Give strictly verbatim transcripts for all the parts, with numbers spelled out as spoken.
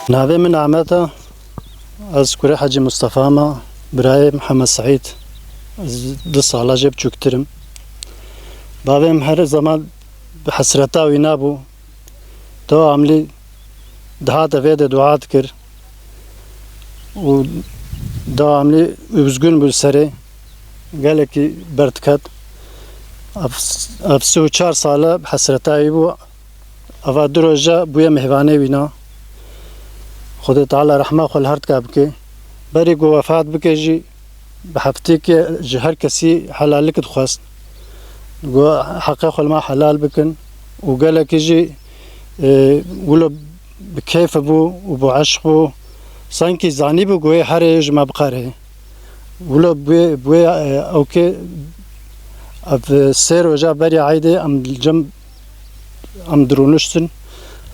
Navê min Ahmet e. Ez kurê Hecî Mustafa me. Birayê Mihemed Seîd. Ez du sala jê biçûktir im. Bavê min her zeman bi hesreta wî nabû. Dewamlî dihate vê de dua dikir û dewamlî üzgün bû serê. Gelekî berdiket. Ev, ev sî û çar sale bi hesreta wî bû. Eva du roja bûye mêvanê wîna. Xwedê Teala rehma xwe li her tika bike. Berî ku wefat bike jî bi heftêkê ji her kesî helallik dixwest. Got, heqê xwe li me helal bikin. Û gelekî jî, e, wilo bi keyf bû û bi eşq bû. Sankî zanîbû ku wê herê ji me biqerê. Wilo bi wê, bi wê, e, ewkê, ev sê roja berî eydê em li cem, em dirûniştin.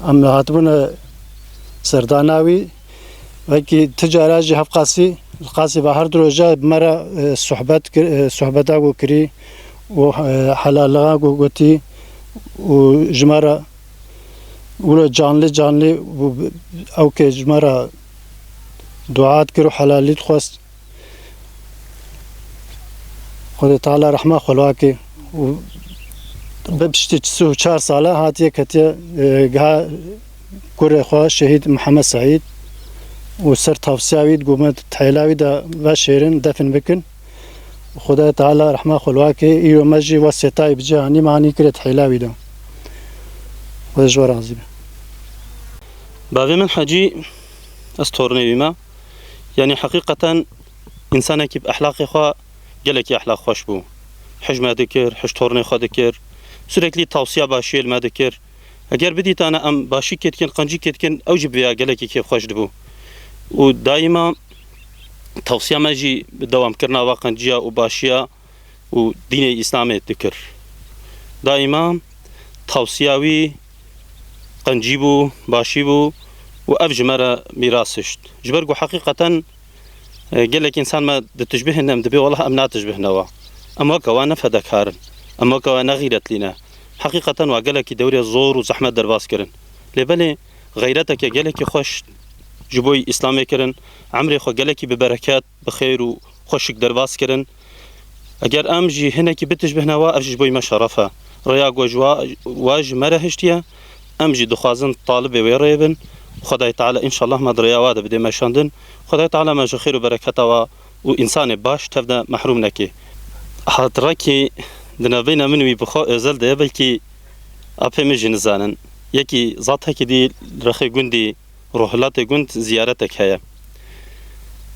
Em hatibûne serdana wî. Wekî ti cara jî hevqasî, li qasî ve her du roja bi me re, e, sohbet kir, e, sohbeta ku kirî û, e, helaliga ku gotî û ji me re wilo canlî canlî û ewkê ji me re dua dikir û helalî dixwest. Xwedê Teala rehma xwe li wake û bi piştî sî û çar sala hatiye ketiye, e, giha kurê xwe şehîd Mihemed Seîd û ser tavsiya wî digot me di hêla wî de veşêrin, defin bikin. Xwedê Teala rehma xwe li wake, îro me jî wesiyeta wî bi cih anî, me anî kirê di hêla wî de. Xwedê ji we razî be. Bavê min Hecî, ez tornê wî me. Yanî heqîqeten însanekî bi ehlaqê xwe gelekî ehlaq xweş bû. Hij me dikir, hij tornê xwe dikir. Sürekli tavsiya başiyê li me dikir. Eger bidîtane em başîkê dikin, qencîkê dikin, ew jî bi vêya gelekî kêfxweş dibû. Û daîma tavsiya me jî bi dewamkirina va qenciya û başiya û dînê Îslamê dikir. Daîma tavsiya wî qencî bû, başî bû û ev ji me re mîras hişt. Ji ber ku heqîqeten, e, gelek însan me ditijbihînin, em dibê wela em natijbihne wa. Em weke wa ne fedekar in. Em weke wa ne xîretlî ne. Heqîqeten wa gelekî dewrê zor û zehmet derbas kirin. Lê belê xeyreteke gelekî xweş ji bo Îslamê kirin. Emrê xwe gelekî bi bereket, bi xêr û xweşik derbas kirin. Eger em jî hinekî bitijbihne wa, ev jî ji bo me şeref e. Rêya ku ji wa, wa ji me re hiştiye, em jî dixwazin talibê wê rê bin. Xwedayê Teala înşallah me di rêya wa de bidê meşandin. Xwedayê Teala me ji xêr û bereketa wa û însanê baş tev de mehrûm neke. Hatirekî di navbeyna min wî bi xwe özel de ye, belkî apê min jî nizanin. Yekî zatekî dî li rexê gundî Rohilatê gund ziyaretek heye.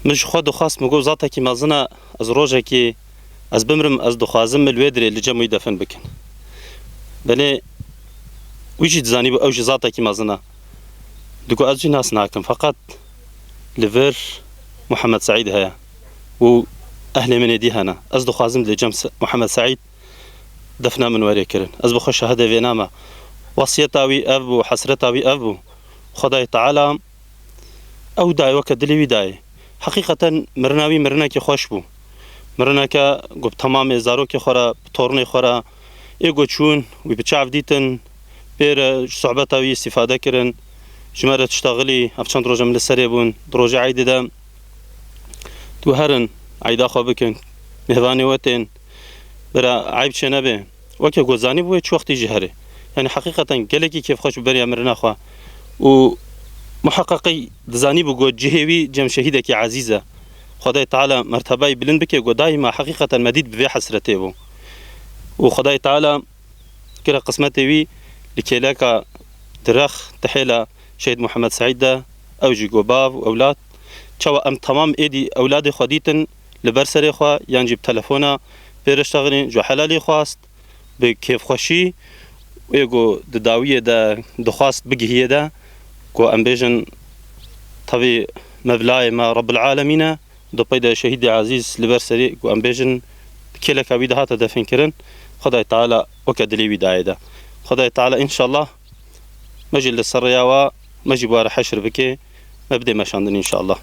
Min ji xwe dixwast, min got, zatekî mezin e, ez rojekê ez bimrim, ez dixwazim min li wê dirê li cem wî defin bikin. Belê wî jî dizanîbû ew jî zatekî mezin e. Digot, ez jî nas nakim, feqet li vir Muhammed Seîd heye û ehlê min ê dî hene. Ez dixwazim li cem Se-, Muhammed Seîd defna min were kirin. Ez bi xwe şahidê vê name. Wasiyeta wî ev bû, hesreta wî ev bû. Xwedayê Teala ew dayê, weke dilê wî dayê. Heqîqeten mirina wî mirinekî xweş bû. Mirineke ku bi temamê zarokê xwe re, bi tornê xwe re, ê ku çûn, wî bi çav dîtin, pê re ji sohbeta wî îstîfade kirin. Ji me re tişta xilî, ev çend roja min li serê bûn, di rojê eydê de, tu herin, eyda xwe bikin, mêvanê we tên, bira eyb çê nebe. Weke ku zanîbû wê çi wextî jî here. Yanî heqîqeten gelekî kêfxweş bû beriya mirina xwe. Û muheqeqî dizanîbû ku cihê wî cem şehîdekî ezîz e. Xwedayê Teala mertebeyê bilind bike ku daîma heqîqeten me dît bi vê hesretê bû. Û Xwedayê Teala kire qismetê wî li kêleka direx tihêla Şehîd Muhammed Seîd de, ew jî ku bav û ewlad. Çawa em temam êdî ewladê xwe dîtin li ber serê xwe, yan jî bi telefona pê re ştexilîn, ji helalî xwast, bi kêfxweşî, wê ku di dawiyê de dixwast bigihiyê de, ku em bêjin, tevî Mevlayê me Rebbul Alemîn e, di pey de şehîdê ezîz li ber serê, ku em bêjin, kêleka wî dihate defin kirin, Xwedayê Teala weke dilê wî dayê de. Xwedayê Teala înşallah me jî li ser rêya wa, me jî bi wa re heşr bike, me bidê meşandin înşallah.